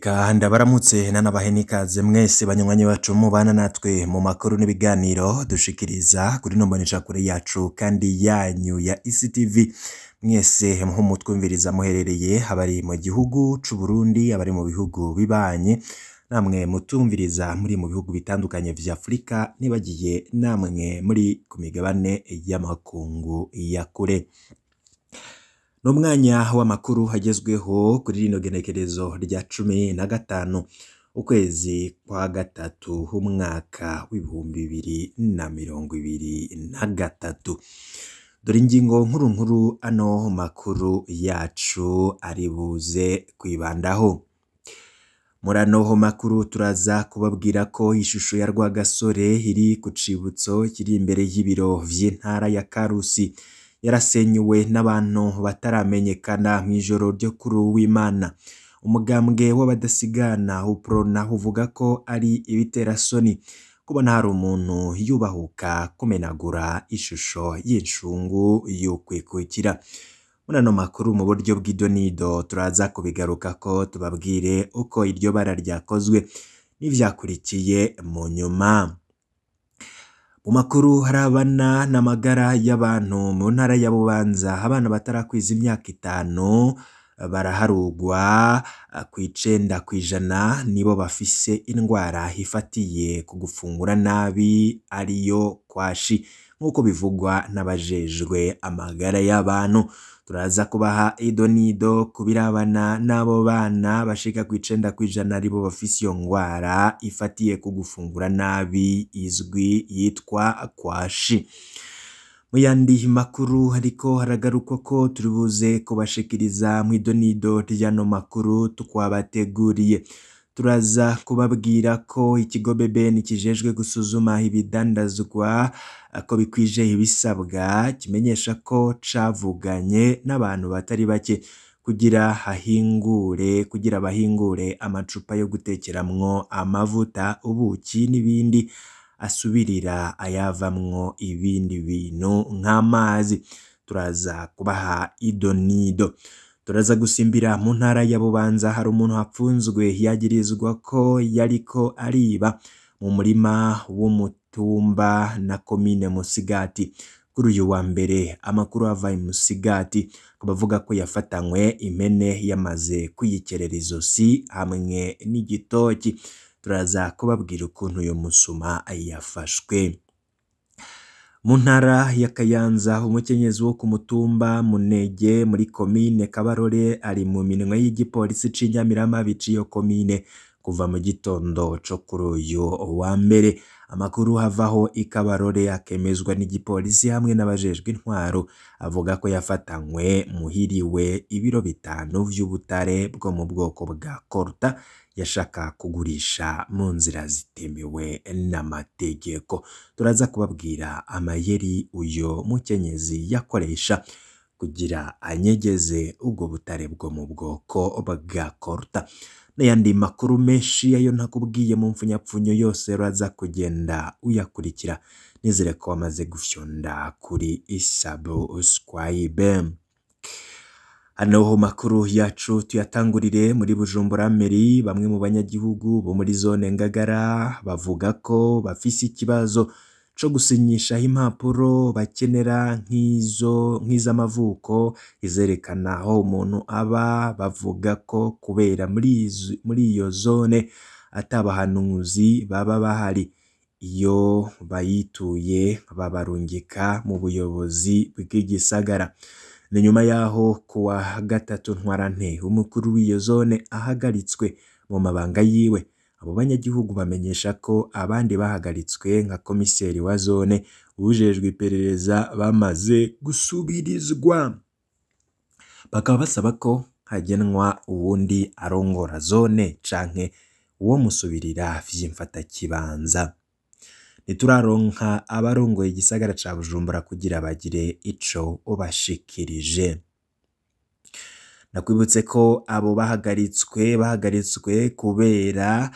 Reka ndabaramutse nanabahe n'ikaze mwese banywanyi bacu mubana natwe mu makuru n'ibiganiro dushikiriza kuri ino mboneshakure yacu kandi yanyu ya ECTV. Mwese mutwumviriza muherereye abari mu gihugu c'u Burundi, abari mu bihugu bibanyi, namwe mutumviriza muri mu bihugu bitandukanye vya Afurika, nibagiye namwe muri ku migabane y'amakungu ya kure. N'umwanya w'amakuru agezweho kuri rino genekerezo rya 15 ukwezi kwa gatatu umwaka w'2023. Dore ingingo nkuru nkuru ano makuru yacu ari buze kwibandaho. Muri ano makuru turaza kubabwira ko ishusho ya Rwagasore iri ku cibutso kiri imbere y'ibiro vy'intara ya Karusi yarasenyuwe n'abantu bataramenyekana mw'ijoro ryo kuri uw'Imana. Umugambwe w'abadasigana UPRONA uvuga ko ari ibiterasoni kubona hari umuntu yubahuka kumenagura ishusho y'incungu y'ukwikukira. Muri ano makuru mu buryo bw'idonido turaza kubigarukako, tubabwire uko iryo bara ryakozwe n'ivyakurikiye mu nyuma. Mu makuru harabana n'amagara y'abantu mu ntara ya Bubanza, abana batarakwiza imyaka 5 baraharugwa 90% nibo bafise indwara ifatiye ku gufungura nabi ariyo kwashi, nk'uko bivugwa n'abajejwe amagara y'abantu. Turaza kubaha idonido kubirabana n'abo bana bashika 90% aribo bafise iyo ngwara ifatiye ku gufungura nabi izwi yitwa kwashi. Mu yandi makuru ariko haragarukwa ko turibuze kubashikiriza mw'idonido ry'ano makuru twabateguriye. Turaza kubabwira ko ikigo BBN kijejwe gusuzuma ibidandazwa ko bikwije ibisabwa kimenyesha ko cavuganye n'abantu batari bake kugira hahingure kugira bahingure amacupa yo gutekeramwo amavuta, ubuki n'ibindi asubirira ayavamwo ibindi bintu nk'amazi. Turaza kubaha idonido. Turaza gusimbira mu ntara ya Bubanza, hari umuntu hapfunzwe yagirizwa ko yariko ariba mu murima w'umutumba na komine Musigati. Kuri uyu wa mbere amakuru ava i Musigati bavuga ko yafatanywe impene yamaze kuyikerera izosi hamwe n'igitoki. Turaza kubabwira ukuntu uyu musuma yafashwe. Mu ntara ya Kayanza, umukenyezi wo ku mutumba Munege muri komine Kabarore ari mu minwe y'igipolisi c'Inyamiramabi c'iyo komine kuva mu gitondo co kuri uyu wa mbere. Amakuru havaho i Kabarore akemezwa n'igipolisi hamwe n'abajejwe intwaro, avuga ko yafatanywe muhiriwe ibiro 5 vy'ubutare bwo mu bwoko bwa Korta yashaka kugurisha mu nzira zitemewe n'amategeko. Turaza kubabwira amayeri uyo mukenyezi yakoresha kugira anyegeze ubwo butare bwo mu bwoko bwa Korta. N'ayandi makuru menshi ayo ntakubwiye mu mfunyapfunyo yose uraza kugenda uyakurikira. Nizere ko wamaze gufyonda kuri subscribe. Hano makuru yacu tuyatangurire muri Bujumbura Meri. Bamwe mu banyagihugu bo muri zone Ngagara bavuga ko bafise ikibazo co gusinyisha impapuro bakenera nk'izo nk'iz'amavuko izerekana aho umuntu aba. Bavuga ko kubera muri iyo zone atabahanuzi baba bahari, iyo bayituye babarungika mu buyobozi bw'igisagara. Ni nyuma yaho kuwa gatatu Ntwarante umukuru w'iyo zone ahagaritswe mu mabanga yiwe. Abo banyagihugu bamenyesha ko abandi bahagaritswe nka komiseri wa zone, ujejwe iperereza bamaze gusubirizwa. Bakaba basaba ko hagenwa uwundi arongora zone canke uwo musubirira vy'imfatakibanza. Ntituraronka abarongoye igisagara ca Bujumbura kugira bagire ico bashikirije. Nakwibutse ko abo bahagaritswe kubera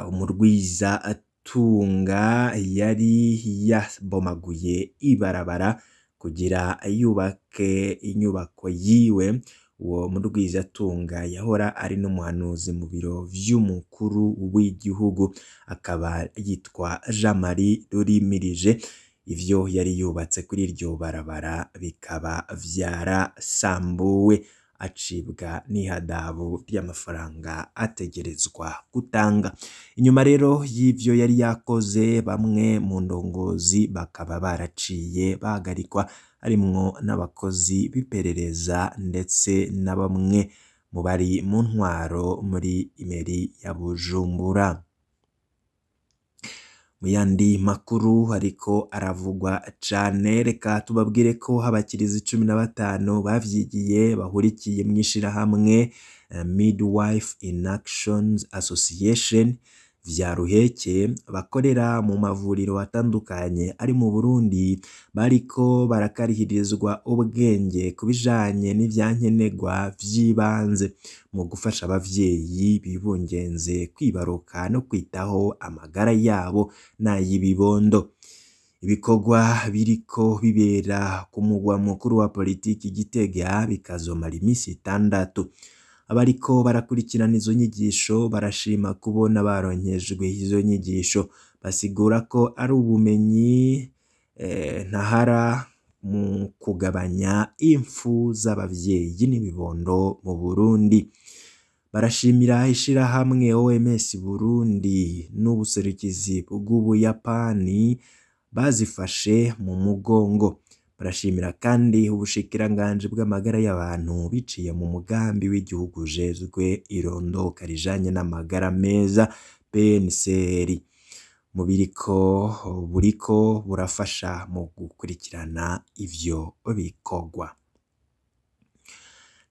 umurwiza atunga yari yabomaguye ibarabara kugira yubake inyubako yiwe. Uwo murwizatunga yahora ari n'umuhanuzi mu biro vy'umukuru w'igihugu, akaba yitwa Jean Marie Rurimirije. Ivyo yari yubatse kuri iryo barabara bikaba vyarasambuwe, acibwa n'ihadabu ry'amafaranga ategerezwa gutanga. Inyuma rero y'ivyo yari yakoze, bamwe mu ndongozi bakaba baraciye bahagarikwa, harimwo n'abakozi b'iperereza ndetse na bamwe mu bari mu ntwaro muri meri ya Bujumbura. Mu yandi makuru ariko aravugwa cane, reka tubabwire ko abakirizi 15 bavyigiye bahurikiye mw'ishirahamwe Midwife in Action Association vya Ruheke, bakorera mu mavuriro atandukanye ari mu Burundi, bariko barakarihirizwa ubwenge ku bijanye n'ivyankenerwa vy'ibanze mu gufasha abavyeyi bibungenze kwibaruka no kwitaho amagara yabo n'ay'ibibondo. Ibikorwa biriko bibera ku mugwa mukuru wa politiki Gitega bikazomara imisi 6. Abariko barakurikirana izo nyigisho barashima kubona baronkejwe izo nyigisho, basigura ko ari ubumenyi ntahara mu kugabanya impfu z'abavyeyi n'ibibondo mu Burundi. Barashimira ishirahamwe OMS Burundi n'ubuserukizi bw'Ubuyapani bazifashe mu mugongo. Barashimira kandi ubushikiranganji bw'amagara y'abantu biciye mu mugambi w'igihugu ujejwe irondoka rijanye n'amagara meza PNCR, mu biriko buriko burafasha mu gukurikirana ivyo bikorwa.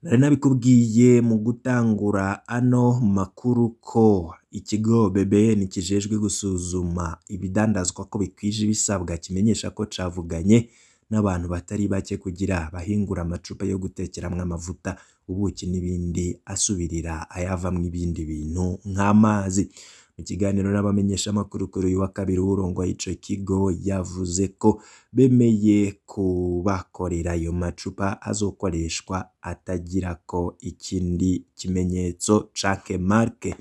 Nari nabikubwiye mu gutangura ano makuru ko ikigo BBN kijejwe gusuzuma ibidandazwa ko bikwije ibisabwa kimenyesha ko cavuganye n'abantu batari bake kugira bahingura amacupa yo gutekeramwo amavuta, ubuki n'ibindi asubirira ayavamwo ibindi bintu nk'amazi. Mu kiganiro n'abamenyeshamakuru kuri uyu wa kabiri, uwurongoye ico kigo yavuze ko bemeye kubakorera ayo macupa azokoreshwa atagirako ikindi kimenyetso canke marke.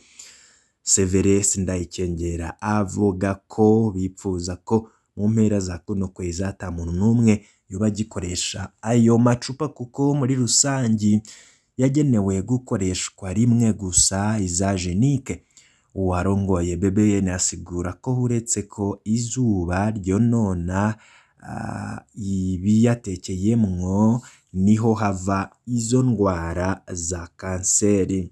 Severus Ndayikengera avuga ko bipfuza ko mu mpera za kuno kwezi ata muntu n'umwe yoba agikoresha ayo macupa, kuko muri rusangi yagenewe gukoreshwa rimwe gusa iza jenike. Uwarongoye BBN asigura ko uretse ko izuba ryonona ibiyatekeyemwo, niho hava izo ndwara za kanseri.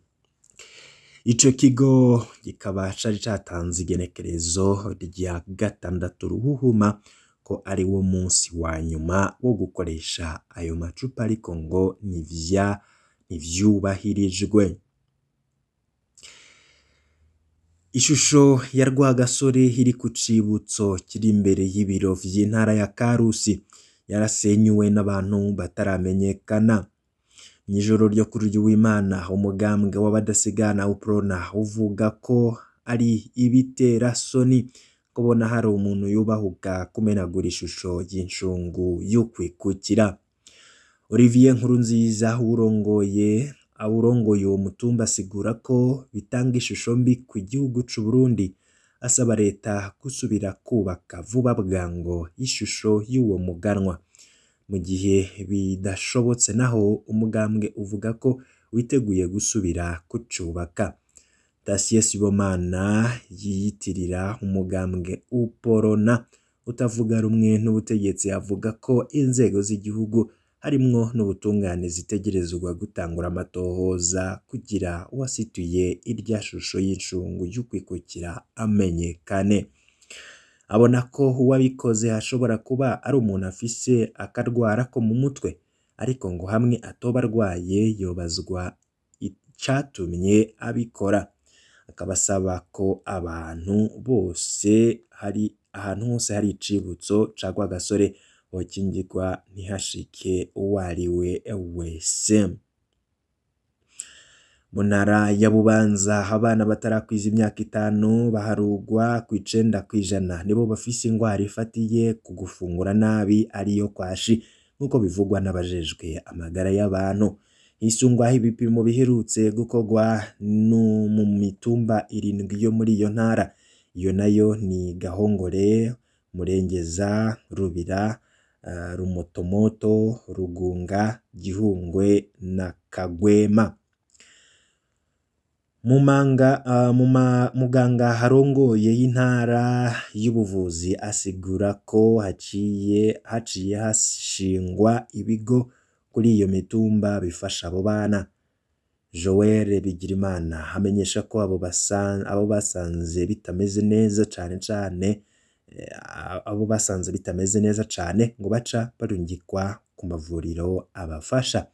Ico kigo kikaba cari catanze igenekerezo rya 6 Ruhuhuma ko ari wo munsi wa nyuma wo gukoresha ayo macupa, ariko ngo ntivyubahirijwe. Ishusho ya Rwagasore iri ku cibutso kiri imbere y'ibiro vy'intara ya Karusi yarasenyuwe n'abantu bataramenyekana. Mw'ijoro ryo kuri uyu w'Imana, umugambwe w'abadasigana UPRONA uvuga ko ari ibiterasoni kubona hari umuntu yubahuka kumenagura ishusho y'incungu y'ukwikukira. Olivier Nkurunziza urongoye uwo mutumba asigura ko bitanga ishusho mbi ku gihugu c'u Burundi, asaba leta gusubira kubaka vuba bwango ishusho y'uwo muganwa. Mu gihe bidashobotse naho, umugambwe uvuga ko witeguye gusubira kucubaka. Dacier Sibomana yiyitirira umugambwe UPRONA utavuga rumwe n'ubutegetsi avuga ko inzego z'igihugu harimwo n'ubutungane zitegerezwa gutangura amatohoza kugira uwasituye irya shusho y'incungu y'ukwikukira amenyekane. Abona ko uwabikoze ashobora kuba ari umuntu afise akarwara ko mu mutwe, ariko ngo hamwe atoba arwaye yobazwa icatumye abikora. Akaba asaba ko abantu bose hari ahantu hose hari icibutso ca Rwagasore bokingirwa ntihashike uwariwe wese. Mu ntara ya Bubanza abana batarakwiza imyaka 5 baharugwa ku 9% nibo bafise ingwara ifatiye ku gufungura nabi ariyo kwashi, nk'uko bivugwa n'abajejwe amagara y'abantu. Hisungwa ibipimo biherutse gukorwa mu mitumba 7 yo muri iyo ntara. Iyo nayo ni Gahongore, Murengeza, Rubira, Rumotomoto, Rugunga, Gihungwe na Kagwema. Muganga harongoye y'intara y'ubuvuzi asigura ko haciye hashingwa ibigo kuri iyo mitumba bifasha abo bana. Joel Bigirimana amenyesha ko abo basanze bitameze neza cane cane abo basanze bitameze neza cane ngo baca barungikwa ku mavuriro abafasha.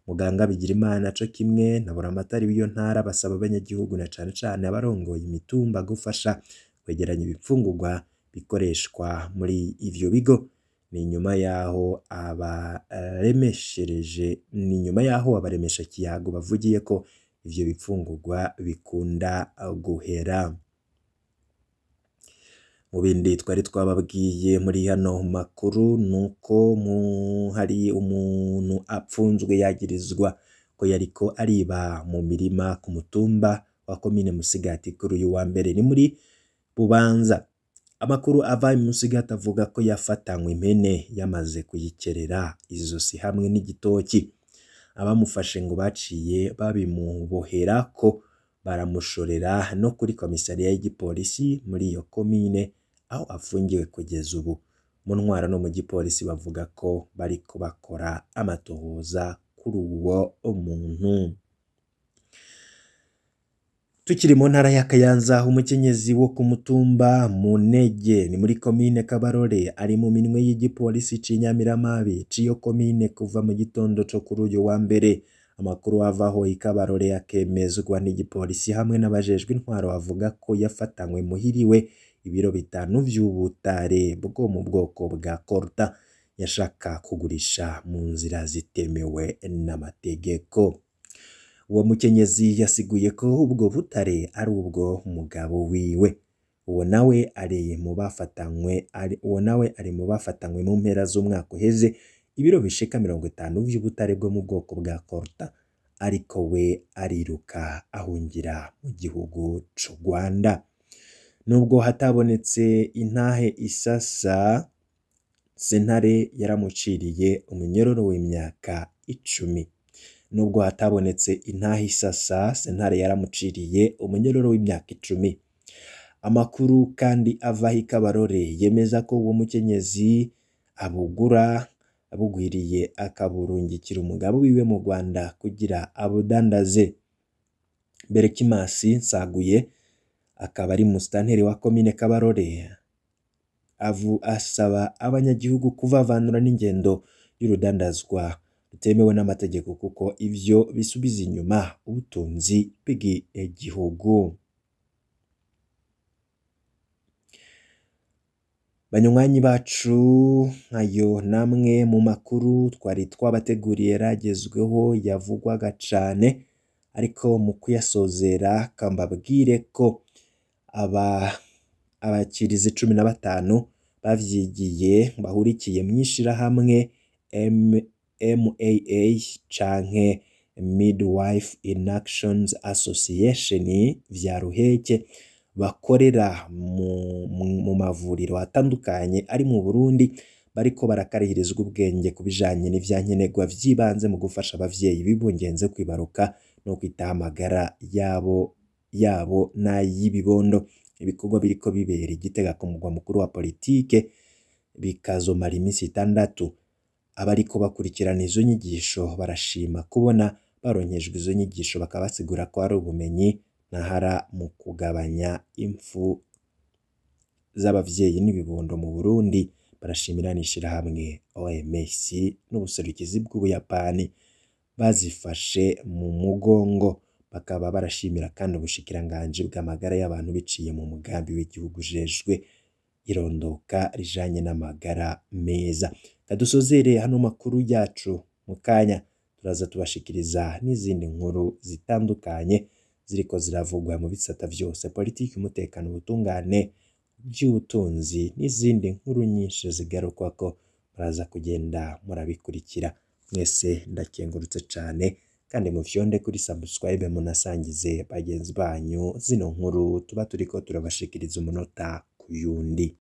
Muganga Bigirimana co kimwe na buramatari w'iyo ntara basaba abanyagihugu na cane cane abarongoye imitumba gufasha kwegeranya ibifungurwa bikoreshwa muri ivyo bigo. Ni nyuma yaho abaremesha kiyago bavugiye ko ivyo bifungurwa bikunda guhera. Mu bindi twari twababwiye muri hano makuru nuko hari umuntu apfunzwe yagirizwa ko yariko ariba mu mirima ku mutumba wa komine Musigati kuri uyu wa mbere ni muri Bubanza. Amakuru ava mu Musigati avuga ko yafatanywe impene yamaze kuyikerera izosi hamwe n'igitoki. Abamufashe ngo baciye babimubohera ko baramushorera no kuri komisariya y'igipolisi muri iyo komine aho afungiwe kugeza ubu. Mu ntwaro no mu gipolisi bavuga ko bariko bakora amatohoza kuri uwo muntu. Tukiri mu ntara ya Kayanza, umukenyezi wo ku mutumba Munege ni muri komine Kabarore ari mu minwe y'igipolisi c'Inyamiramabi c'iyo komine kuva mu gitondo co kuri uyu wa mbere. Amakuru avaho ikabarore akemezwa n'igipolisi hamwe n'abajejwe intwaro avuga ko yafatanywe muhiriwe ibiro 5 vy'ubutare bwo mu bwoko bwa Korta yashaka kugurisha mu nzira zitemewe n'amategeko. Uwo mukenyezi yasiguye ko ubwo butare ari ubwo mugabo wiwe. Uwo nawe ari mu bafatanywe mu mpera z'umwaka uheze ibiro bishika 50 vy'ubutare bwo mu bwoko bwa Korta, ariko we ariruka ahungira mu gihugu c'u Rwanda. Nubwo hatabonetse intahe isasa, sentare yaramuciriye umunyororo w'imyaka 10. Nubwo hatabonetse intahe isasa, sentare yaramuciriye umunyororo w'imyaka 10. Amakuru kandi ava ikabarore yemeza ko uwo mukenyezi abugura abugwiriye akaburungikira umugabo wiwe mu Rwanda kugira abudandaze. Berekimasi Nsaguye akaba ari musitanteri wa komine Kabarore asaba abanyagihugu kuvavanura n'ingendo y'urudandazwa rutemewe n'amategeko kuko ivyo bisubiza inyuma ubutunzi bw'igihugu. Banywanyi bacu, nkayo namwe mu makuru twari twabateguriye ragezweho yavugwaga cane, ariko mu kuyasozera kambabwire ko abakirizi 15 bavyigiye bahurikiye mw'ishirahamwe MAA canke Midwife in Actions Association vya Ruheke bakorera mu mavuriro atandukanye ari mu Burundi, bariko barakarihirizwa ubwenge kubijanye n'ivyankenerwa vy'ibanze mu gufasha abavyeyi bibungenze kwibaruka no kwitaho amagara yabo n'ay'ibibondo. Ibikorwa biriko bibera Igitega ku mugwa mukuru wa politike bikazomara iminsi 6. Abariko bakurikirana izo nyigisho barashima kubona baronkejwe izo nyigisho, bakabasigura ko ari ubumenyi ntahara mu kugabanya impfu z'abavyeyi n'ibibondo mu Burundi. Barashimira n'ishirahamwe OMS n'ubuserukizi bw'Ubuyapani bazifashe mu mugongo. Bakaba barashimira kandi ubushikiranganji bw'amagara y'abantu biciye mu mugambi w'igihugu ujejwe irondoka rijanye n'amagara meza. Kadusozere hano makuru yacu mu kanya turaza tubashikiriza n'izindi nkuru zitandukanye ziriko ziravugwa mu bisata vyose, politiki, umutekano, ubutungane, by'ubutunzi n'izindi nkuru nyinshi zigarukwako. Muraza kugenda murabikurikira. Mwese ndakengurutse cane kandi mufyonde kuri subscribe munasangize bagenzi banyu zino nkuru tuba turiko turabashikiriza umunota ku yundi.